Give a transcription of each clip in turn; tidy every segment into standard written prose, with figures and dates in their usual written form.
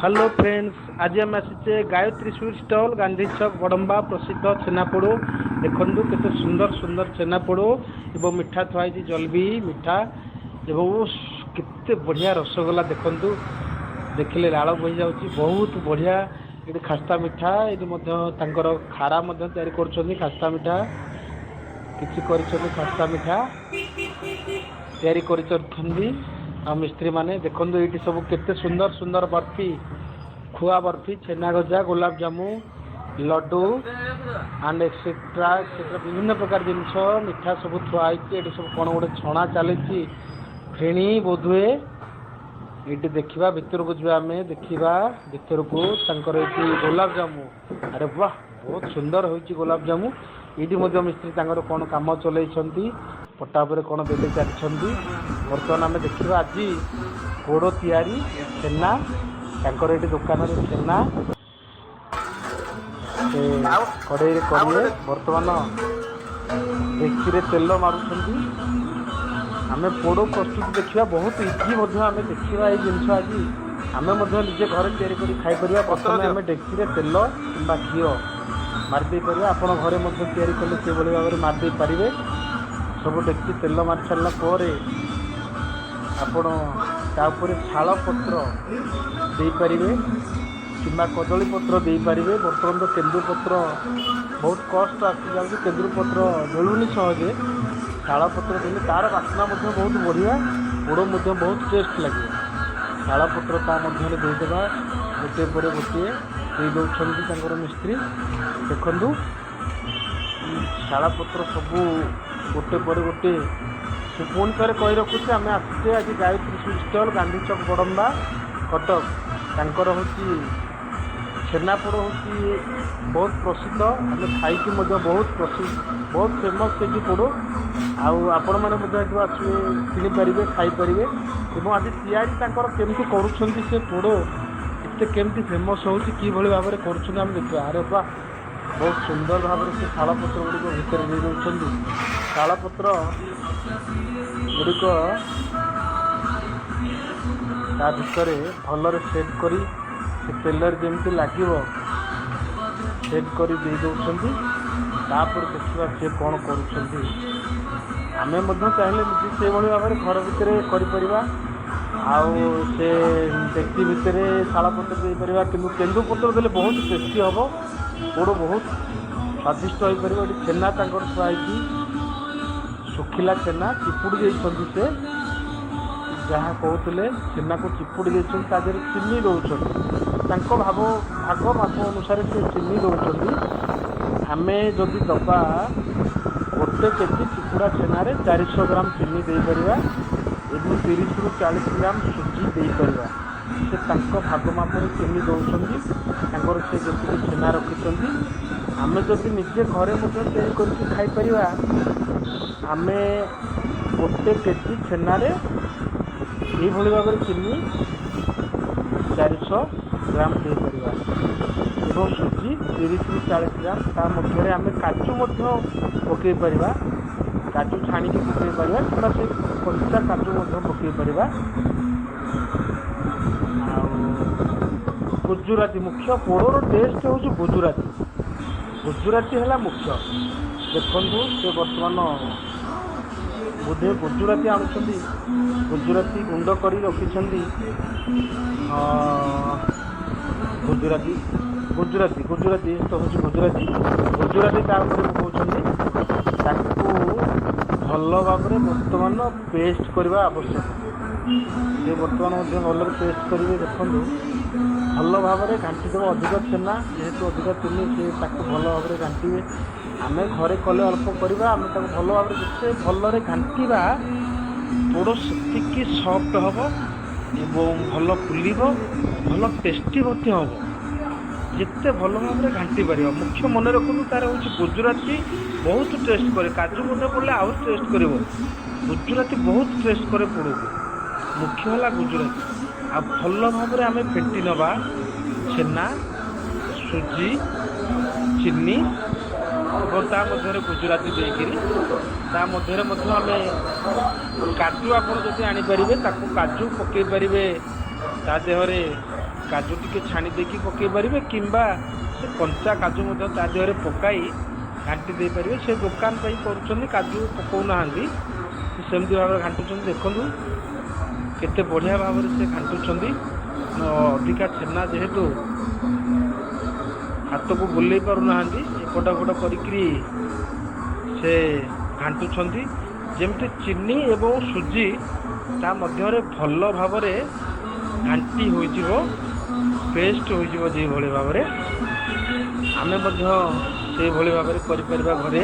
Hello friends, ଆଜି ଆମେ ଆସିଛେ ଗାୟତ୍ରୀ ସୁଇଟ୍ ଷ୍ଟଲ୍, ଗାନ୍ଧୀ ଛକ, ବଡ଼ମ୍ବା। ପ୍ରସିଦ୍ଧ ଛେନାପୋଡ଼ ଦେଖନ୍ତୁ, କେତେ ସୁନ୍ଦର ସୁନ୍ଦର ଛେନାପୋଡ଼ ଏବଂ ମିଠା ଥୁଆ ହେଇଛି, ଜଲବି ମିଠା ଏବଂ କେତେ ବଢ଼ିଆ ରସଗୋଲା ଦେଖନ୍ତୁ, ଦେଖିଲେ ଲାଳ ବୋହି ଯାଉଛି। ବହୁତ ବଢ଼ିଆ। ଏଠି ଖାସ୍ତା ମିଠା, ଏଠି ମଧ୍ୟ ତାଙ୍କର ଖାରା ମଧ୍ୟ ତିଆରି କରୁଛନ୍ତି। ଖାସ୍ତା ମିଠା କିଛି କରିଛନ୍ତି, ଖାସ୍ତା ମିଠା ତିଆରି କରିଛନ୍ତି ଆଉ ମିସ୍ତ୍ରୀ ମାନେ। ଦେଖନ୍ତୁ, ଏଇଠି ସବୁ କେତେ ସୁନ୍ଦର ସୁନ୍ଦର ବର୍ଫି, ଖୁଆ ବର୍ଫି, ଛେନା ଗଜା, ଗୋଲାପଜାମୁ, ଲଡୁ ଆଣ୍ଡ ଏକ୍ସେଟ୍ରା ଏକ୍ସେଟ୍ରା, ବିଭିନ୍ନ ପ୍ରକାର ଜିନିଷ ମିଠା ସବୁ ଥୁଆ ହେଇଛି। ଏଠି ସବୁ କ'ଣ ଗୋଟେ ଛଣା ଚାଲିଛି, ଫେଣି ବୋଧହୁଏ। ଏଇଠି ଦେଖିବା, ଭିତରକୁ ଯିବା ଆମେ, ଦେଖିବା ଭିତରକୁ। ତାଙ୍କର ଏଇଠି ଗୋଲାପଜାମୁ, ଆରେ ବାহ, ବହୁତ ସୁନ୍ଦର ହୋଇଛି ଗୋଲାପଜାମୁ। ଏଇଠି ମଧ୍ୟ ମିସ୍ତ୍ରୀ ତାଙ୍କର କ'ଣ କାମ ଚଲେଇଛନ୍ତି, ପଟା ଉପରେ କ'ଣ ବେଲି ଚାଲିଛନ୍ତି। ବର୍ତ୍ତମାନ ଆମେ ଦେଖିବା ଆଜି ପୋଡ଼ ତିଆରି ଛେନା। ତାଙ୍କର ଏଇଠି ଦୋକାନରେ ଛେନା ସେ ଆଉ କଡ଼େଇରେ ଆଉ କରିବେ। ଗୋଟେ ବର୍ତ୍ତମାନ ଡେକ୍ଚିରେ ତେଲ ମାରୁଛନ୍ତି। ଆମେ ପୋଡ଼ ପ୍ରସ୍ତୁତି ଦେଖିବା, ବହୁତ ଇଜି ମଧ୍ୟ। ଆମେ ଦେଖିବା ଏଇ ଜିନିଷ ଆଜି ଆମେ ମଧ୍ୟ ନିଜେ ଘରେ ତିଆରି କରି ଖାଇପାରିବା। ପତ୍ର ପ୍ରଥମେ ଦିଅ। ଆମେ ଡେକ୍ଚିରେ ତେଲ କିମ୍ବା ଘିଅ ମାରିଦେଇ ପାରିବା। ଆପଣ ଘରେ ମଧ୍ୟ ତିଆରି କଲେ ସେଭଳି ଭାବରେ ମାରିଦେଇ ପାରିବେ। ସବୁ ଡେକ୍ଚି ତେଲ ମାରି ସାରିଲା ପରେ ଆପଣ ତା ଉପରେ ଶାଳ ପତ୍ର ଦେଇପାରିବେ କିମ୍ବା କଦଳୀ ପତ୍ର ଦେଇପାରିବେ। ବର୍ତ୍ତମାନ ତ କେନ୍ଦୁପତ୍ର ବହୁତ କଷ୍ଟ ଆସିଯାଉଛି, କେନ୍ଦୁପତ୍ର ମିଳୁନି ସହଜେ। ଶାଳ ପତ୍ର ଦେଲେ ତାର ବାସ୍ନା ମଧ୍ୟ ବହୁତ ବଢ଼ିଆ, ପୋଡ଼ ମଧ୍ୟ ବହୁତ ଟେଷ୍ଟ ଲାଗିବ। ଶାଳ ପତ୍ର ତା ମଧ୍ୟରେ ଦେଇଦେବା। ଗୋଟିଏ ପରେ ଗୋଟିଏ ଦେଇ ଦେଉଛନ୍ତି ତାଙ୍କର ମିସ୍ତ୍ରୀ। ଦେଖନ୍ତୁ, ଶାଳ ପତ୍ର ସବୁ ଗୋଟେ ପରେ ଗୋଟିଏ। ମୁଁ ପୁଣି ଥରେ କହି ରଖୁଛି, ଆମେ ଆସିଛେ ଆଜି ଗାୟତ୍ରୀ ସୁଇଟ୍ ଷ୍ଟଲ୍, ଗାନ୍ଧୀ ଛକ, ବଡ଼ମ୍ବା, କଟକ। ତାଙ୍କର ହେଉଛି ଛେନାପୋଡ଼ ହେଉଛି ବହୁତ ପ୍ରସିଦ୍ଧ। ଆମେ ଖାଇକି ମଧ୍ୟ ବହୁତ ପ୍ରସିଦ୍ଧ, ବହୁତ ଫେମସ୍ ସେଇଠି ପୋଡ଼। ଆଉ ଆପଣମାନେ ମଧ୍ୟ ଏଠୁ ଆସିବେ, କିଣିପାରିବେ, ଖାଇପାରିବେ। ଏବଂ ଆଜି ତିଆରି ତାଙ୍କର କେମିତି କରୁଛନ୍ତି, ସେ ପୋଡ଼ ଏତେ କେମିତି ଫେମସ୍ ହେଉଛି, କିଭଳି ଭାବରେ କରୁଛନ୍ତି, ଆମେ ଦେଖିବା। ଆରେ ବା, ବହୁତ ସୁନ୍ଦର ଭାବରେ ସେ ଶାଳପତ୍ର ଗୁଡ଼ିକ ଭିତରେ ଦେଇ ଦେଉଛନ୍ତି। ଶାଳପତ୍ର ଗୁଡ଼ିକ ତା ଭିତରେ ଭଲରେ ସେଟ୍ କରି, ସେ ତେଲରେ ଯେମିତି ଲାଗିବ ସେଟ୍ କରି ଦେଇ ଦେଉଛନ୍ତି। ତାପରେ ଦେଖିବା ସେ କ'ଣ କରୁଛନ୍ତି। ଆମେ ମଧ୍ୟ ଚାହିଁଲେ ନିଜେ ସେଇଭଳି ଭାବରେ ଘର ଭିତରେ କରିପାରିବା ଆଉ ସେ ଡେକ୍ଚି ଭିତରେ ଶାଳପତ୍ର ଦେଇପାରିବା। କିନ୍ତୁ କେନ୍ଦୁପତ୍ର ଦେଲେ ବହୁତ ଟେଷ୍ଟି ହେବ, ପୋଡ଼ ବହୁତ ସ୍ୱାଦିଷ୍ଟ ହୋଇପାରିବ। ଏଠି ଛେନା ତାଙ୍କର ଥୁଆ ହେଇଛି, ଶୁଖିଲା ଛେନା ଚିପୁଡ଼ି ଦେଇଛନ୍ତି। ସେ ଯାହା କହୁଥିଲେ, ଛେନାକୁ ଚିପୁଡ଼ି ଦେଇଛନ୍ତି, ତା ଦେହରେ ଚିନି ଦେଉଛନ୍ତି। ତାଙ୍କ ଭାଗ ମାପ ଅନୁସାରେ ସେ ଚିନି ଦେଉଛନ୍ତି। ଆମେ ଯଦି ଦେବା, 1 କେଜି ଚିପୁଡ଼ା ଛେନାରେ 400 ଗ୍ରାମ ଚିନି ଦେଇପାରିବା ଏବଂ 30ରୁ 40 ଗ୍ରାମ ସୁଜି ଦେଇପାରିବା। ସେ ତାଙ୍କ ଭାଗ ମାପରେ ଚିନି ଦେଉଛନ୍ତି, ତାଙ୍କର ସେ ଯେତିକି ଛେନା ରଖିଛନ୍ତି। ଆମେ ଯଦି ନିଜେ ଘରେ ମଧ୍ୟ ତିଆରି କରିକି ଖାଇପାରିବା, ଆମେ 1 କେଜି ଛେନାରେ ଏଇଭଳି ଭାବରେ ଚିନି 400 ଗ୍ରାମ ଦେଇପାରିବା ଏବଂ ସୁଜି 30ରୁ 40 ଗ୍ରାମ। ତା ମଧ୍ୟରେ ଆମେ କାଜୁ ମଧ୍ୟ ପକାଇ ପାରିବା। କାଜୁ ଛାଣିକି ପକାଇ ପାରିବା କିମ୍ବା ସେ କଞ୍ଚା କାଜୁ ମଧ୍ୟ ପକାଇ ପାରିବା। ଆଉ ଗୁଜୁରାତି ମୁଖ୍ୟ, ପୋଡ଼ର ଟେଷ୍ଟ ହେଉଛି ଗୁଜୁରାତି। ଗୁଜୁରାତି ହେଲା ମୁଖ୍ୟ। ଦେଖନ୍ତୁ, ସେ ବର୍ତ୍ତମାନ ବୋଧେ ଗୁଜୁରାତି ଆଣୁଛନ୍ତି, ଗୁଜୁରାତି ଗୁଣ୍ଡ କରି ରଖିଛନ୍ତି। ଗୁଜୁରାତି, ଗୁଜୁରାତି, ଗୁଜୁରାତି ତ ହେଉଛି ଗୁଜୁରାତି। ଗୁଜୁରାତି ତା ଉପରେ ପକାଉଛନ୍ତି। ତାକୁ ଭଲ ଭାବରେ ବର୍ତ୍ତମାନ ପେଷ୍ଟ କରିବା ଆବଶ୍ୟକ। ସେ ବର୍ତ୍ତମାନ ମଧ୍ୟ ଭଲରେ ପେଷ୍ଟ କରିବେ। ଦେଖନ୍ତୁ, ଭଲ ଭାବରେ ଘାଣ୍ଟି ଦେବ। ଅଧିକ ଛେନା ଯେହେତୁ, ଅଧିକ ଚିନି, ସେ ତାକୁ ଭଲ ଭାବରେ ଘାଣ୍ଟିବେ। ଆମେ ଘରେ କଲେ ଅଳ୍ପ କରିବା। ଆମେ ତାକୁ ଭଲ ଭାବରେ ଯେତେ ଭଲରେ ଘାଣ୍ଟିବା, ପୋଡ଼ ସେତିକି ସଫ୍ଟ ହେବ ଏବଂ ଭଲ ଫୁଲିବ, ଭଲ ଟେଷ୍ଟି ମଧ୍ୟ ହେବ, ଯେତେ ଭଲ ଭାବରେ ଘାଣ୍ଟି ପାରିବା। ମୁଖ୍ୟ ମନେ ରଖନ୍ତୁ, ତାର ହେଉଛି ଗୁଜୁରାତି ବହୁତ ଟେଷ୍ଟ କରେ। କାଜୁ ମଧ୍ୟ ପଡ଼ିଲେ ଆହୁରି ଟେଷ୍ଟ କରିବ। ଗୁଜୁରାତି ବହୁତ ଟେଷ୍ଟ କରେ ପୋଡ଼କୁ। ମୁଖ୍ୟ ହେଲା ଗୁଜୁରାତି। ଆଉ ଭଲ ଭାବରେ ଆମେ ଫେଣ୍ଟି ନେବା ଛେନା, ସୁଜି, ଚିନି ଏବଂ ତା ମଧ୍ୟରେ ଗୁଜୁରାତି ଦେଇକିରି। ତା ମଧ୍ୟରେ ମଧ୍ୟ ଆମେ କାଜୁ, ଆପଣ ଯଦି ଆଣିପାରିବେ, ତାକୁ କାଜୁ ପକାଇ ପାରିବେ ତା ଦେହରେ। କାଜୁ ଟିକେ ଛାଣି ଦେଇକି ପକାଇ ପାରିବେ କିମ୍ବା ସେ କଞ୍ଚା କାଜୁ ମଧ୍ୟ ତା ଦେହରେ ପକାଇ ଘାଣ୍ଟି ଦେଇପାରିବେ। ସେ ଦୋକାନ ପାଇଁ କରୁଛନ୍ତି, କାଜୁ ପକାଉନାହାନ୍ତି, ସେମିତି ଭାବରେ ଘାଣ୍ଟୁଛନ୍ତି। ଦେଖନ୍ତୁ କେତେ ବଢ଼ିଆ ଭାବରେ ସେ ଘାଣ୍ଟୁଛନ୍ତି। ଅଧିକା ଛେନା ଯେହେତୁ ହାତକୁ ବୁଲେଇ ପାରୁନାହାନ୍ତି, ଏପଟ ଏପଟ କରିକିରି ସେ ଘାଣ୍ଟୁଛନ୍ତି, ଯେମିତି ଚିନି ଏବଂ ସୁଜି ତା ମଧ୍ୟରେ ଭଲ ଭାବରେ ଘାଣ୍ଟି ହୋଇଯିବ, ପେଷ୍ଟ ହୋଇଯିବ। ଯେଉଁଭଳି ଭାବରେ ଆମେ ମଧ୍ୟ ସେଇଭଳି ଭାବରେ କରିପାରିବା ଘରେ।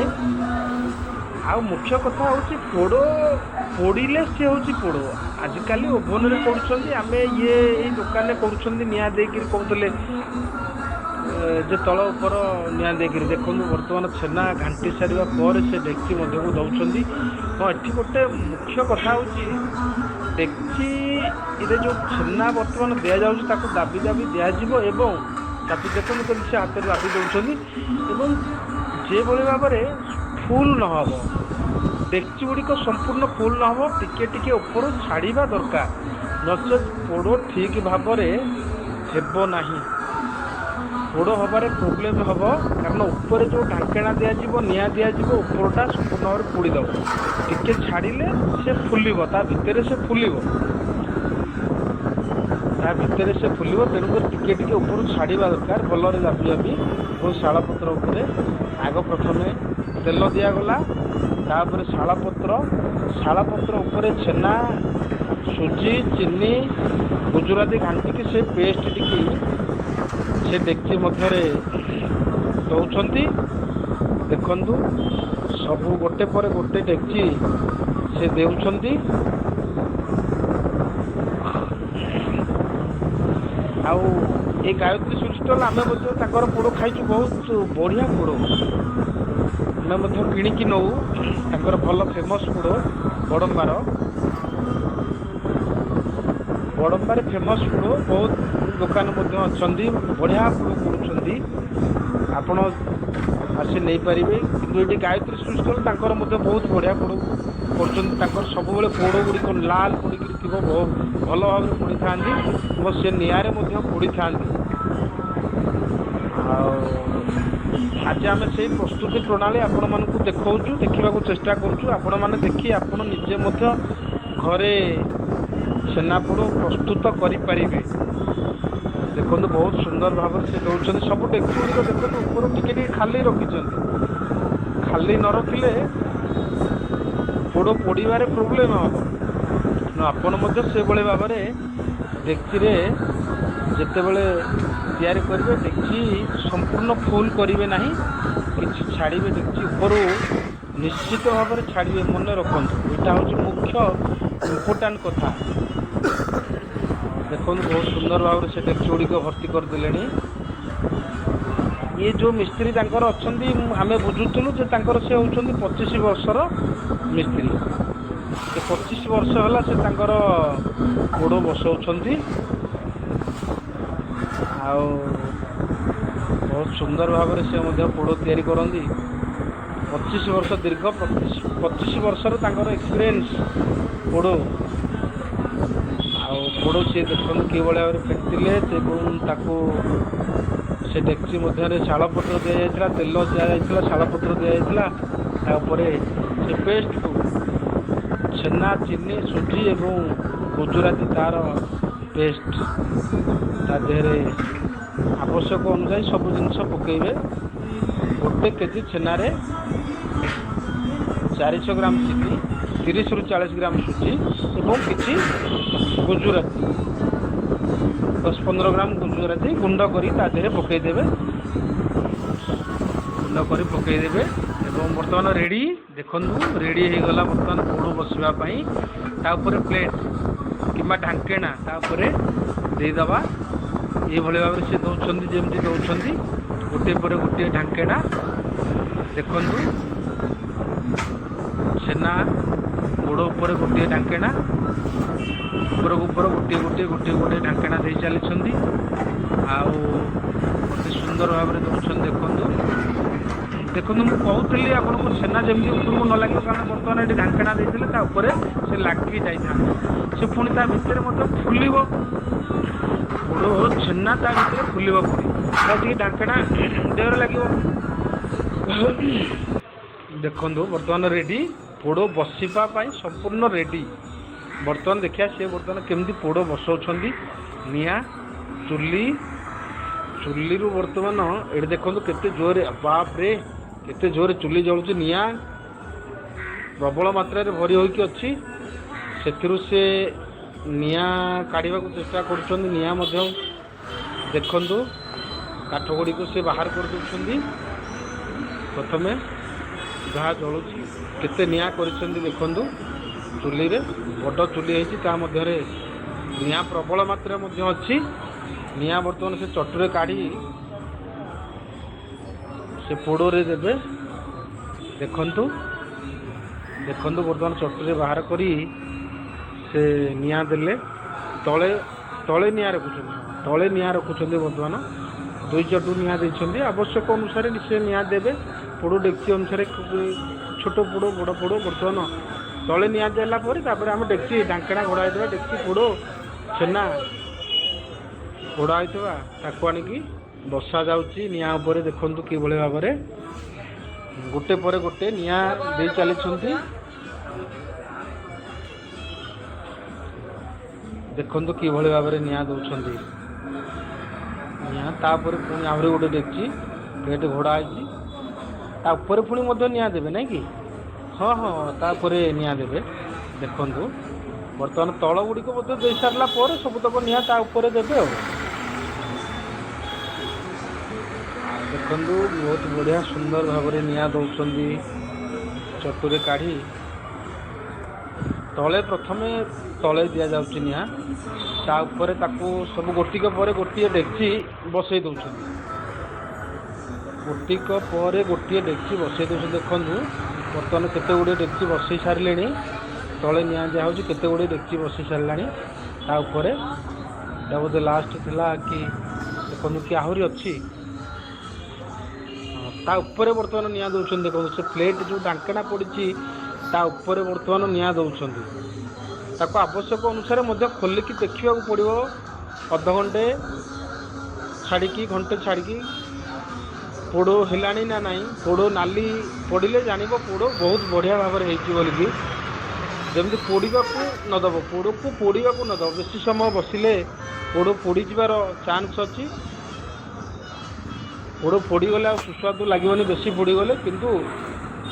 ଆଉ ମୁଖ୍ୟ କଥା ହେଉଛି ପୋଡ଼ ପୋଡ଼ିଲେ ସିଏ ହେଉଛି ପୋଡ଼। ଆଜିକାଲି ଓଭନରେ କରୁଛନ୍ତି, ଆମେ ଇଏ ଏଇ ଦୋକାନରେ କରୁଛନ୍ତି ନିଆଁ ଦେଇକିରି, କହୁଥିଲେ ଯେ ତଳ ଉପର ନିଆଁ ଦେଇକିରି। ଦେଖନ୍ତୁ ବର୍ତ୍ତମାନ ଛେନା ଘାଣ୍ଟି ସାରିବା ପରେ ସେ ଡେକ୍ଚି ମଧ୍ୟକୁ ଦେଉଛନ୍ତି। ହଁ, ଏଠି ଗୋଟେ ମୁଖ୍ୟ କଥା ହେଉଛି ଡେକ୍ଚିରେ ଯେଉଁ ଛେନା ବର୍ତ୍ତମାନ ଦିଆଯାଉଛି ତାକୁ ଦାବି ଦାବି ଦିଆଯିବ ଏବଂ ତାକୁ ଦେଖନ୍ତୁ କେମିତି ସେ ହାତରେ ଦାବି ଦେଉଛନ୍ତି ଏବଂ ଯେଭଳି ଭାବରେ ଫୁଲ୍ ନ ହେବ, ଡେକ୍ଚି ଗୁଡ଼ିକ ସମ୍ପୂର୍ଣ୍ଣ ଫୁଲ୍ ନ ହେବ, ଟିକେ ଟିକେ ଉପରୁ ଛାଡ଼ିବା ଦରକାର, ନଚେତ୍ ପୋଡ଼ ଠିକ୍ ଭାବରେ ହେବ ନାହିଁ, ପୋଡ଼ ହେବାରେ ପ୍ରୋବ୍ଲେମ୍ ହେବ। କାରଣ ଉପରେ ଯେଉଁ ଢାଙ୍କେଣା ଦିଆଯିବ, ନିଆଁ ଦିଆଯିବ, ଉପରଟା ସମ୍ପୂର୍ଣ୍ଣ ଭାବରେ ପୋଡ଼ିଦେବ। ଟିକେ ଛାଡ଼ିଲେ ସେ ଫୁଲିବ, ତା ଭିତରେ ସେ ଫୁଲିବ, ତା ଭିତରେ ସେ ଫୁଲିବ। ତେଣୁକରି ଟିକେ ଟିକେ ଉପରୁ ଛାଡ଼ିବା ଦରକାର ଭଲରେ ଦାବି ଦାବି। ଏବଂ ଶାଳପତ୍ର ଉପରେ ଆଗ ପ୍ରଥମେ ତେଲ ଦିଆଗଲା, ତାପରେ ଶାଳପତ୍ର, ଶାଳପତ୍ର ଉପରେ ଛେନା, ସୁଜି, ଚିନି, ଗୁଜୁରାତି ଘାଣ୍ଟିକି ସେ ପେଷ୍ଟ ଟିକି ସେ ଡେକ୍ଚି ମଧ୍ୟରେ ଦେଉଛନ୍ତି। ଦେଖନ୍ତୁ ସବୁ ଗୋଟେ ପରେ ଗୋଟେ ଡେକ୍ଚି ସେ ଦେଉଛନ୍ତି। ଆଉ ଏ ଗାୟତ୍ରୀ ସୁଇଟ୍ ଷ୍ଟଲ୍ ଆମେ ମଧ୍ୟ ତାଙ୍କର ପୋଡ଼ ଖାଇଛୁ, ବହୁତ ବଢ଼ିଆ ପୋଡ଼, ଆମେ ମଧ୍ୟ କିଣିକି ନେଉ। ତାଙ୍କର ଭଲ ଫେମସ୍ ପୋଡ଼ ବଡ଼ମ୍ବାର, ବଡ଼ମ୍ବାରେ ଫେମସ୍ ପୋଡ଼। ବହୁତ ଦୋକାନ ମଧ୍ୟ ଅଛନ୍ତି, ବଢ଼ିଆ ପୋଡ଼ କରୁଛନ୍ତି, ଆପଣ ଆସି ନେଇପାରିବେ। କିନ୍ତୁ ଏଠି ଗାୟତ୍ରୀ ସୁଇଟ୍ ଷ୍ଟଲ୍ ତାଙ୍କର ମଧ୍ୟ ବହୁତ ବଢ଼ିଆ ପୋଡ଼ କରୁଛନ୍ତି। ତାଙ୍କର ସବୁବେଳେ ପୋଡ଼ ଗୁଡ଼ିକ ଲାଲ ପୋଡ଼ିକିରି ଥିବ, ବହୁତ ଭଲ ଭାବରେ ପୋଡ଼ିଥାନ୍ତି ଏବଂ ସେ ନିଆଁରେ ମଧ୍ୟ ପୋଡ଼ିଥାନ୍ତି। ଆଉ ଆଜି ଆମେ ସେଇ ପ୍ରସ୍ତୁତି ପ୍ରଣାଳୀ ଆପଣମାନଙ୍କୁ ଦେଖାଉଛୁ, ଦେଖିବାକୁ ଚେଷ୍ଟା କରୁଛୁ। ଆପଣମାନେ ଦେଖି ଆପଣ ନିଜେ ମଧ୍ୟ ଘରେ ଛେନାପୋଡ଼ ପ୍ରସ୍ତୁତ କରିପାରିବେ। ଦେଖନ୍ତୁ ବହୁତ ସୁନ୍ଦର ଭାବରେ ସେ ଦେଉଛନ୍ତି। ସବୁ ଡେକ୍ଚି ଗୁଡ଼ିକ ଦେଖନ୍ତୁ ଉପରୁ ଟିକେ ଟିକେ ଖାଲି ରଖିଛନ୍ତି, ଖାଲି ନ ରଖିଲେ ପୋଡ଼ ପୋଡ଼ିବାରେ ପ୍ରୋବ୍ଲେମ୍ ହେବ। ତେଣୁ ଆପଣ ମଧ୍ୟ ସେଭଳି ଭାବରେ ଡେକ୍ଚିରେ ଯେତେବେଳେ ତିଆରି କରିବେ, ଡେକ୍ଚି ସମ୍ପୂର୍ଣ୍ଣ ଫୁଲ୍ କରିବେ ନାହିଁ, କିଛି ଛାଡ଼ିବେ, ଡେକ୍ଚି ଉପରୁ ନିଶ୍ଚିତ ଭାବରେ ଛାଡ଼ିବେ। ମନେ ରଖନ୍ତୁ ଏଇଟା ହେଉଛି ମୁଖ୍ୟ ଇମ୍ପୋର୍ଟାଣ୍ଟ କଥା। ଦେଖନ୍ତୁ ବହୁତ ସୁନ୍ଦର ଭାବରେ ସେ ଡେକ୍ଚି ଗୁଡ଼ିକ ଭର୍ତ୍ତି କରିଦେଲେଣି। ଇଏ ଯେଉଁ ମିସ୍ତ୍ରୀ ତାଙ୍କର ଅଛନ୍ତି, ଆମେ ବୁଝୁଥିଲୁ ଯେ ତାଙ୍କର ସେ ହେଉଛନ୍ତି 25 ବର୍ଷର ମିସ୍ତ୍ରୀ। ସେ 25 ବର୍ଷ ହେଲା ସେ ତାଙ୍କର ପୋଡ଼ ବସାଉଛନ୍ତି ଆଉ ବହୁତ ସୁନ୍ଦର ଭାବରେ ସେ ମଧ୍ୟ ପୋଡ଼ ତିଆରି କରନ୍ତି। 25 ବର୍ଷ, ଦୀର୍ଘ 25 ବର୍ଷର ତାଙ୍କର ଏକ୍ସପିରିଏନ୍ସ ପୋଡ଼। ଆଉ ପୋଡ଼ ସିଏ ଦେଖନ୍ତୁ କିଭଳି ଭାବରେ ଫେଣ୍ଟିଲେ ଏବଂ ତାକୁ ସେ ଡେକ୍ଚି ମଧ୍ୟରେ ଶାଳପତ୍ର ଦିଆଯାଇଥିଲା, ତେଲ ଦିଆଯାଇଥିଲା, ଶାଳପତ୍ର ଦିଆଯାଇଥିଲା, ତାପରେ ସେ ପେଷ୍ଟକୁ ଛେନା, ଚିନି, ସୁଜି ଏବଂ ଗୁଜୁରାତି ତାର ପେଷ୍ଟ ତା ଦେହରେ ଆବଶ୍ୟକ ଅନୁଯାୟୀ ସବୁ ଜିନିଷ ପକାଇବେ। 1 କେଜି ଛେନାରେ 400 ଗ୍ରାମ ଚିନି, 30ରୁ 40 ଗ୍ରାମ ସୁଜି ଏବଂ କିଛି ଗୁଜୁରାତି, 10-15 ଗ୍ରାମ ଗୁଜୁରାତି ଗୁଣ୍ଡ କରି ତା ଦେହରେ ପକାଇଦେବେ, ଗୁଣ୍ଡ କରି ପକାଇଦେବେ। ଏବଂ ବର୍ତ୍ତମାନ ରେଡ଼ି, ଦେଖନ୍ତୁ ରେଡ଼ି ହେଇଗଲା ବର୍ତ୍ତମାନ ପୋଡ଼ ବସିବା ପାଇଁ। ତା ଉପରେ ପ୍ଲେଟ୍ କିମ୍ବା ଢାଙ୍କେଣା ତା ଉପରେ ଦେଇଦେବା। ଏଇଭଳି ଭାବରେ ସେ ଦେଉଛନ୍ତି, ଯେମିତି ଦେଉଛନ୍ତି ଗୋଟିଏ ପରେ ଗୋଟିଏ ଢାଙ୍କେଣା। ଦେଖନ୍ତୁ ଛେନା ପୋଡ଼ ଉପରେ ଗୋଟିଏ ଢାଙ୍କେଣା, ଉପରକୁ ଉପର ଗୋଟିଏ ଗୋଟିଏ ଗୋଟିଏ ଗୋଟିଏ ଢାଙ୍କେଣା ଦେଇ ଚାଲିଛନ୍ତି ଆଉ ଅତି ସୁନ୍ଦର ଭାବରେ ଦେଉଛନ୍ତି। ଦେଖନ୍ତୁ, ଦେଖନ୍ତୁ ମୁଁ କହୁଥିଲି ଆପଣଙ୍କୁ ଛେନା ଯେମିତି ଉପରକୁ ନ ଲାଗିବ, କାରଣ ବର୍ତ୍ତମାନ ଏଠି ଢାଙ୍କେଣା ଦେଇଥିଲେ ତା ଉପରେ ସେ ଲାଗି ଯାଇଥାନ୍ତା, ସେ ପୁଣି ତା ଭିତରେ ମଧ୍ୟ ଫୁଲିବ। ପୋଡ଼ ପୋଡ଼ ଛେନା ତା ଭିତରେ ଫୁଲିବ ପୁଣି, ତା ଟିକେ ଢାଙ୍କେଣା ଦେହରେ ଲାଗିବ। ଦେଖନ୍ତୁ, ବର୍ତ୍ତମାନ ରେଡ଼ି, ପୋଡ଼ ବସିବା ପାଇଁ ସମ୍ପୂର୍ଣ୍ଣ ରେଡ଼ି। ବର୍ତ୍ତମାନ ଦେଖିବା ସିଏ ବର୍ତ୍ତମାନ କେମିତି ପୋଡ଼ ବସାଉଛନ୍ତି। ନିଆଁ ଚୁଲି, ଚୁଲିରୁ ବର୍ତ୍ତମାନ ଏଠି ଦେଖନ୍ତୁ କେତେ ଜୋରରେ, ବାପରେ, କେତେ ଜୋରରେ ଚୁଲି ଜଳୁଛି। ନିଆଁ ପ୍ରବଳ ମାତ୍ରାରେ ଭରି ହୋଇକି ଅଛି। ସେଥିରୁ ସେ ନିଆଁ କାଢ଼ିବାକୁ ଚେଷ୍ଟା କରୁଛନ୍ତି। ନିଆଁ ମଧ୍ୟ ଦେଖନ୍ତୁ, କାଠ ଗୁଡ଼ିକୁ ସେ ବାହାର କରିଦେଉଛନ୍ତି ପ୍ରଥମେ। ଯାହା ଜଳୁଛି, କେତେ ନିଆଁ କରିଛନ୍ତି ଦେଖନ୍ତୁ ଚୁଲିରେ। ବଡ଼ ଚୁଲି ହେଇଛି, ତା ମଧ୍ୟରେ ନିଆଁ ପ୍ରବଳ ମାତ୍ରାରେ ମଧ୍ୟ ଅଛି। ନିଆଁ ବର୍ତ୍ତମାନ ସେ ଚଟୁରେ କାଢ଼ି ସେ ପୋଡ଼ରେ ଦେବେ। ଦେଖନ୍ତୁ, ଦେଖନ୍ତୁ, ବର୍ତ୍ତମାନ ଚଟୁରେ ବାହାର କରି ସେ ନିଆଁ ଦେଲେ। ତଳେ ତଳେ ନିଆଁ ରଖୁଛନ୍ତି, ତଳେ ନିଆଁ ରଖୁଛନ୍ତି। ବର୍ତ୍ତମାନ ଦୁଇ ଚଟୁ ନିଆଁ ଦେଇଛନ୍ତି। ଆବଶ୍ୟକ ଅନୁସାରେ ସେ ନିଆଁ ଦେବେ, ପୋଡ଼ ଡେକ୍ଚି ଅନୁସାରେ, ଛୋଟ ପୋଡ଼, ବଡ଼ ପୋଡ଼। ବର୍ତ୍ତମାନ ତଳେ ନିଆଁ ଦେଲା ପରେ ତାପରେ ଆମେ ଡେକ୍ଚି ଢାଙ୍କେଣା ଘୋଡ଼ା ହେଇଥିବା ଡେକ୍ଚି, ପୋଡ଼ ଛେନା ପୋଡ଼ା ହେଇଥିବା, ତାକୁ ଆଣିକି ବସା ଯାଉଛି ନିଆଁ ଉପରେ। ଦେଖନ୍ତୁ କିଭଳି ଭାବରେ ଗୋଟେ ପରେ ଗୋଟେ ନିଆଁ ଦେଇ ଚାଲିଛନ୍ତି। ଦେଖନ୍ତୁ କିଭଳି ଭାବରେ ନିଆଁ ଦେଉଛନ୍ତି ନିଆଁ। ତାପରେ ପୁଣି ଆହୁରି ଗୋଟେ ଡେକ୍ଚି ପ୍ଲେଟ୍ ଘୋଡ଼ା ହେଇଛି, ତା ଉପରେ ପୁଣି ମଧ୍ୟ ନିଆଁ ଦେବେ, ନାଇଁ କି? ହଁ, ତାପରେ ନିଆଁ ଦେବେ। ଦେଖନ୍ତୁ, ବର୍ତ୍ତମାନ ତଳ ଗୁଡ଼ିକ ମଧ୍ୟ ଦେଇ ସାରିଲା ପରେ ସବୁତକ ନିଆଁ ତା ଉପରେ ଦେବେ। ଆଉ ଦେଖନ୍ତୁ, ବହୁତ ବଢ଼ିଆ ସୁନ୍ଦର ଭାବରେ ନିଆଁ ଦେଉଛନ୍ତି ଚଟୁରେ କାଢ଼ି। ତଳେ ପ୍ରଥମେ ତଳେ ଦିଆଯାଉଛି ନିଆଁ, ତା ଉପରେ ତାକୁ ସବୁ ଗୋଟିକ ପରେ ଗୋଟିଏ ଡେକ୍ଚି ବସେଇ ଦେଉଛନ୍ତି। ଗୋଟିକ ପରେ ଗୋଟିଏ ଡେକ୍ଚି ବସେଇ ଦେଉଛନ୍ତି। ଦେଖନ୍ତୁ, ବର୍ତ୍ତମାନ କେତେ ଗୁଡ଼ିଏ ଡେକ୍ଚି ବସେଇ ସାରିଲେଣି। ତଳେ ନିଆଁ ଦିଆହେଉଛି, କେତେ ଗୁଡ଼ିଏ ଡେକ୍ଚି ବସେଇ ସାରିଲାଣି ତା ଉପରେ। ଏଇଟା ବୋଧେ ଲାଷ୍ଟ ଥିଲା କି? ଦେଖନ୍ତୁ କି ଆହୁରି ଅଛି। ହଁ, ତା ଉପରେ ବର୍ତ୍ତମାନ ନିଆଁ ଦେଉଛନ୍ତି। ଦେଖନ୍ତୁ, ସେ ପ୍ଲେଟ୍ ଯେଉଁ ଢାଙ୍କେଣା ପଡ଼ିଛି, ତା ଉପରେ ବର୍ତ୍ତମାନ ନିଆଁ ଦେଉଛନ୍ତି। ତାକୁ ଆବଶ୍ୟକ ଅନୁସାରେ ମଧ୍ୟ ଖୋଲିକି ଦେଖିବାକୁ ପଡ଼ିବ, ଅଧଘଣ୍ଟେ ଛାଡ଼ିକି, ଘଣ୍ଟେ ଛାଡ଼ିକି, ପୋଡ଼ ହେଲାଣି ନା ନାହିଁ। ପୋଡ଼ ନାଲି ପଡ଼ିଲେ ଜାଣିବ ପୋଡ଼ ବହୁତ ବଢ଼ିଆ ଭାବରେ ହେଇଛି ବୋଲିକି। ଯେମିତି ପୋଡ଼ିବାକୁ ନଦେବ, ପୋଡ଼କୁ ପୋଡ଼ିବାକୁ ନଦେବ। ବେଶୀ ସମୟ ବସିଲେ ପୋଡ଼ ପୋଡ଼ିଯିବାର ଚାନ୍ସ ଅଛି। ପୋଡ଼ ପୋଡ଼ିଗଲେ ଆଉ ସୁସ୍ୱାଦୁ ଲାଗିବନି ବେଶୀ ପୋଡ଼ିଗଲେ। କିନ୍ତୁ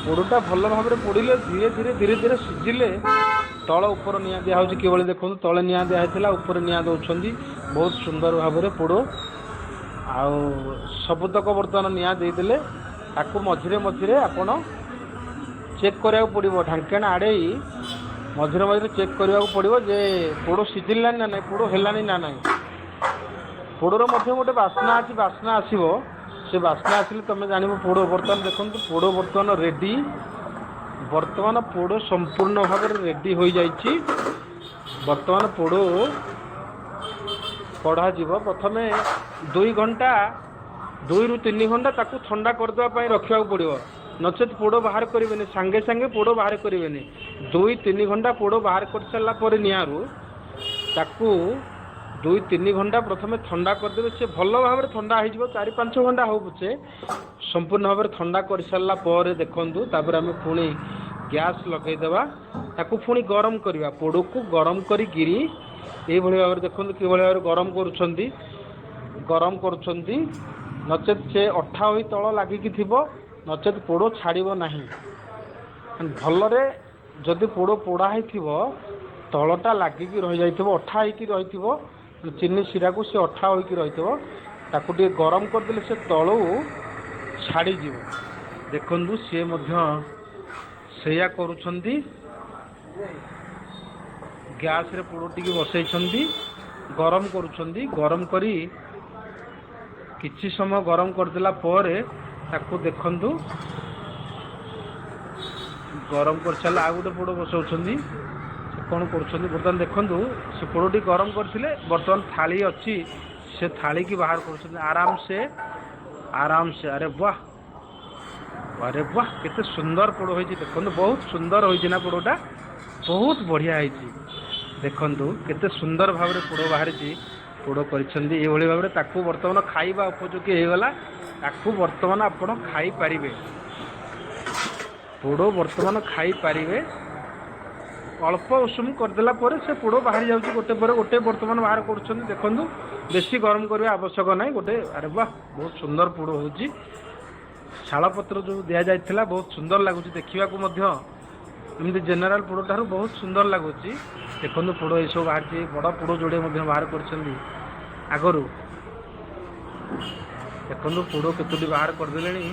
ପୋଡ଼ଟା ଭଲ ଭାବରେ ପୋଡ଼ିଲେ, ଧୀରେ ଧୀରେ ଧୀରେ ଧୀରେ ସିଝିଲେ। ତଳ ଉପର ନିଆଁ ଦିଆହେଉଛି କିଭଳି ଦେଖନ୍ତୁ। ତଳେ ନିଆଁ ଦିଆହେଇଥିଲା, ଉପରେ ନିଆଁ ଦେଉଛନ୍ତି ବହୁତ ସୁନ୍ଦର ଭାବରେ ପୋଡ଼। ଆଉ ସବୁତକ ବର୍ତ୍ତମାନ ନିଆଁ ଦେଇଦେଲେ। ତାକୁ ମଝିରେ ମଝିରେ ଆପଣ ଚେକ୍ କରିବାକୁ ପଡ଼ିବ। ଢାଙ୍କେଣା ଆଡ଼େଇ ମଝିରେ ମଝିରେ ଚେକ୍ କରିବାକୁ ପଡ଼ିବ ଯେ ପୋଡ଼ ସିଝିଲାଣି ନା ନାହିଁ, ପୋଡ଼ ହେଲାଣି ନା ନାହିଁ। ପୋଡ଼ର ମଧ୍ୟ ଗୋଟେ ବାସ୍ନା ଅଛି, ବାସ୍ନା ଆସିବ। ସେ ବାସ୍ନା ଆସିଲେ ତୁମେ ଜାଣିବ ପୋଡ଼। ବର୍ତ୍ତମାନ ଦେଖନ୍ତୁ, ପୋଡ଼ ବର୍ତ୍ତମାନ ରେଡ଼ି। ବର୍ତ୍ତମାନ ପୋଡ଼ ସମ୍ପୂର୍ଣ୍ଣ ଭାବରେ ରେଡ଼ି ହୋଇଯାଇଛି। ବର୍ତ୍ତମାନ ପୋଡ଼ କଢ଼ାଯିବ। ପ୍ରଥମେ 2 ଘଣ୍ଟା, 2ରୁ 3 ଘଣ୍ଟା ତାକୁ ଥଣ୍ଡା କରିଦେବା ପାଇଁ ରଖିବାକୁ ପଡ଼ିବ। ନଚେତ୍ ପୋଡ଼ ବାହାର କରିବେନି, ସାଙ୍ଗେ ସାଙ୍ଗେ ପୋଡ଼ ବାହାର କରିବେନି। 2-3 ଘଣ୍ଟା ପୋଡ଼ ବାହାର କରିସାରିଲା ପରେ ନିଆଁରୁ ତାକୁ 2-3 ଘଣ୍ଟା ପ୍ରଥମେ ଥଣ୍ଡା କରିଦେବେ। ସେ ଭଲ ଭାବରେ ଥଣ୍ଡା ହେଇଯିବ, 4-5 ଘଣ୍ଟା ହଉ ପଛେ। ସମ୍ପୂର୍ଣ୍ଣ ଭାବରେ ଥଣ୍ଡା କରିସାରିଲା ପରେ ଦେଖନ୍ତୁ, ତାପରେ ଆମେ ପୁଣି ଗ୍ୟାସ୍ ଲଗେଇଦେବା, ତାକୁ ପୁଣି ଗରମ କରିବା। ପୋଡ଼କୁ ଗରମ କରିକିରି ଏଇଭଳି ଭାବରେ ଦେଖନ୍ତୁ କିଭଳି ଭାବରେ ଗରମ କରୁଛନ୍ତି, ଗରମ କରୁଛନ୍ତି। ନଚେତ୍ ସେ ଅଠା ହୋଇ ତଳ ଲାଗିକି ଥିବ, ନଚେତ୍ ପୋଡ଼ ଛାଡ଼ିବ ନାହିଁ। ଭଲରେ ଯଦି ପୋଡ଼ ପୋଡ଼ା ହେଇଥିବ, ତଳଟା ଲାଗିକି ରହିଯାଇଥିବ, ଅଠା ହେଇକି ରହିଥିବ, ଚିନି ଶିରାକୁ ସେ ଅଠା ହୋଇକି ରହିଥିବ। ତାକୁ ଟିକେ ଗରମ କରିଦେଲେ ସେ ତଳୁ ଛାଡ଼ିଯିବ। ଦେଖନ୍ତୁ, ସିଏ ମଧ୍ୟ ସେଇଆ କରୁଛନ୍ତି। ଗ୍ୟାସ୍ରେ ପୋଡ଼ ଟିକେ ବସେଇଛନ୍ତି, ଗରମ କରୁଛନ୍ତି। ଗରମ କରି କିଛି ସମୟ ଗରମ କରିଦେଲା ପରେ ତାକୁ ଦେଖନ୍ତୁ, ଗରମ କରିସାରିଲା ଆଉ ଗୋଟେ ପୋଡ଼ ବସାଉଛନ୍ତି। ସେ କ'ଣ କରୁଛନ୍ତି ବର୍ତ୍ତମାନ ଦେଖନ୍ତୁ। ସେ ପୋଡ଼ଟି ଗରମ କରିଥିଲେ, ବର୍ତ୍ତମାନ ଥାଳି ଅଛି, ସେ ଥାଳିକି ବାହାର କରୁଛନ୍ତି ଆରାମସେ, ଆରାମସେ। ଆରେ ବାহ, ଆରେ ବାହ, କେତେ ସୁନ୍ଦର ପୋଡ଼ ହେଇଛି ଦେଖନ୍ତୁ। ବହୁତ ସୁନ୍ଦର ହୋଇଛି ନା ପୋଡ଼ଟା? ବହୁତ ବଢ଼ିଆ ହେଇଛି। ଦେଖନ୍ତୁ, କେତେ ସୁନ୍ଦର ଭାବରେ ପୋଡ଼ ବାହାରିଛି। ପୋଡ଼ କରିଛନ୍ତି ଏଇଭଳି ଭାବରେ। ତାକୁ ବର୍ତ୍ତମାନ ଖାଇବା ଉପଯୋଗୀ ହେଇଗଲା। ତାକୁ ବର୍ତ୍ତମାନ ଆପଣ ଖାଇପାରିବେ। ପୋଡ଼ ବର୍ତ୍ତମାନ ଖାଇପାରିବେ। ଅଳ୍ପ ଉଷୁମ କରିଦେଲା ପରେ ସେ ପୋଡ଼ ବାହାରି ଯାଉଛି। ଗୋଟେ ପରେ ଗୋଟେ ବର୍ତ୍ତମାନ ବାହାର କରୁଛନ୍ତି। ଦେଖନ୍ତୁ, ବେଶୀ ଗରମ କରିବା ଆବଶ୍ୟକ ନାହିଁ। ଗୋଟେ, ଆରେ ବାଃ, ବହୁତ ସୁନ୍ଦର ପୋଡ଼ ହେଉଛି। ଶାଳପତ୍ର ଯେଉଁ ଦିଆଯାଇଥିଲା, ବହୁତ ସୁନ୍ଦର ଲାଗୁଛି ଦେଖିବାକୁ ମଧ୍ୟ। ଏମିତି ଜେନେରାଲ ପୋଡ଼ ଠାରୁ ବହୁତ ସୁନ୍ଦର ଲାଗୁଛି। ଦେଖନ୍ତୁ, ପୋଡ଼ ଏସବୁ ବାହାରିଛି। ବଡ଼ ପୋଡ଼ ଯୋଡ଼ିଏ ମଧ୍ୟ ବାହାର କରିଛନ୍ତି ଆଗରୁ। ଦେଖନ୍ତୁ, ପୋଡ଼ କେତୋଟି ବାହାର କରିଦେଲେଣି।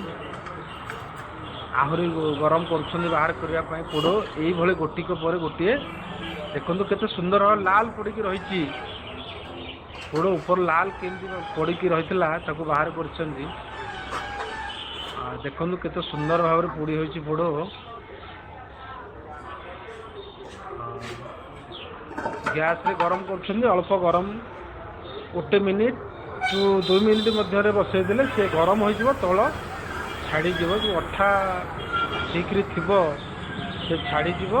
ଆହୁରି ଗରମ କରୁଛନ୍ତି ବାହାର କରିବା ପାଇଁ ପୋଡ଼। ଏଇଭଳି ଗୋଟିକ ପରେ ଗୋଟିଏ। ଦେଖନ୍ତୁ, କେତେ ସୁନ୍ଦର ଲାଲ ପଡ଼ିକି ରହିଛି ପୋଡ଼। ଉପର ଲାଲ କେମିତି ପଡ଼ିକି ରହିଥିଲା, ତାକୁ ବାହାର କରିଛନ୍ତି। ଦେଖନ୍ତୁ, କେତେ ସୁନ୍ଦର ଭାବରେ ପୋଡ଼ି ହୋଇଛି ପୋଡ଼। ଗ୍ୟାସରେ ଗରମ କରୁଛନ୍ତି। ଅଳ୍ପ ଗରମ, ଗୋଟେ ମିନିଟ୍ ଟୁ 2 ମିନିଟ୍ ମଧ୍ୟରେ ବସେଇ ଦେଲେ ସେ ଗରମ ହୋଇଯିବ, ତଳ ଛାଡ଼ିଯିବ। ଯେଉଁ ଅଠା ଠିକରେ ଥିବ, ସେ ଛାଡ଼ିଯିବ।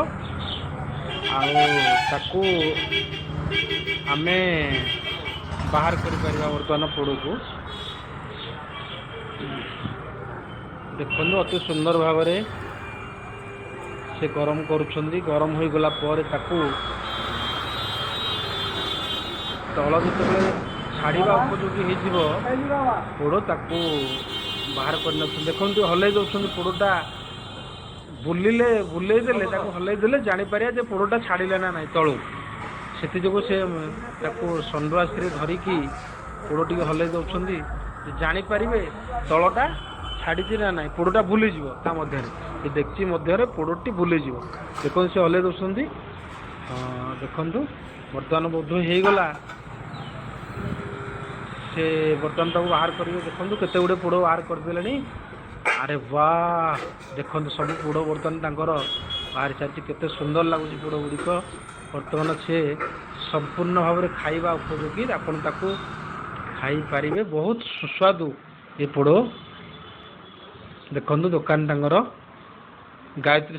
ଆଉ ତାକୁ ଆମେ ବାହାର କରିପାରିବା ବର୍ତ୍ତମାନ ପୋଡ଼କୁ। ଦେଖନ୍ତୁ, ଅତି ସୁନ୍ଦର ଭାବରେ ସେ ଗରମ କରୁଛନ୍ତି। ଗରମ ହୋଇଗଲା ପରେ ତାକୁ ତଳ ଯେତେବେଳେ ଛାଡ଼ିବା ଉପଯୋଗୀ ହେଇଯିବ ପୋଡ଼, ତାକୁ ବାହାର କରିନେଉଛନ୍ତି। ଦେଖନ୍ତୁ, ହଲେଇ ଦେଉଛନ୍ତି। ପୋଡ଼ଟା ବୁଲିଲେ, ବୁଲେଇ ଦେଲେ, ତାକୁ ହଲେଇ ଦେଲେ ଜାଣିପାରିବା ଯେ ପୋଡ଼ଟା ଛାଡ଼ିଲା ନା ନାହିଁ ତଳୁ। ସେଥିଯୋଗୁଁ ସେ ତାକୁ ସଣ୍ଡୁଆସିରେ ଧରିକି ପୋଡ଼ ଟିକେ ହଲେଇ ଦେଉଛନ୍ତି, ଜାଣିପାରିବେ ତଳଟା ଛାଡ଼ିଛି ନା ନାହିଁ। ପୋଡ଼ଟା ବୁଲିଯିବ ତା ମଧ୍ୟରେ, ଏ ଡେକ୍ଚି ମଧ୍ୟରେ ପୋଡ଼ଟି ବୁଲିଯିବ। ଦେଖନ୍ତୁ, ସେ ହଲେଇ ଦେଉଛନ୍ତି। ଦେଖନ୍ତୁ, ବର୍ତ୍ତମାନ ବୋଧ ହେଇଗଲା। ସେ ବର୍ତ୍ତମାନ ତାକୁ ବାହାର କରିବେ। ଦେଖନ୍ତୁ, କେତେ ଗୁଡ଼ିଏ ପୋଡ଼ ବାହାର କରିଦେଲେଣି। ଆରେ ବାଃ, ଦେଖନ୍ତୁ, ସବୁ ପୋଡ଼ ବର୍ତ୍ତମାନ ତାଙ୍କର ବାହାରି ସାରିଛି। କେତେ ସୁନ୍ଦର ଲାଗୁଛି ପୋଡ଼ ଗୁଡ଼ିକ। ବର୍ତ୍ତମାନ ସେ ସମ୍ପୂର୍ଣ୍ଣ ଭାବରେ ଖାଇବା ଉପଯୋଗୀ। ଆପଣ ତାକୁ ଖାଇପାରିବେ। ବହୁତ ସୁସ୍ୱାଦୁ ଏ ପୋଡ଼। ଦେଖନ୍ତୁ, ଦୋକାନ ତାଙ୍କର ଗାୟତ୍ରୀ।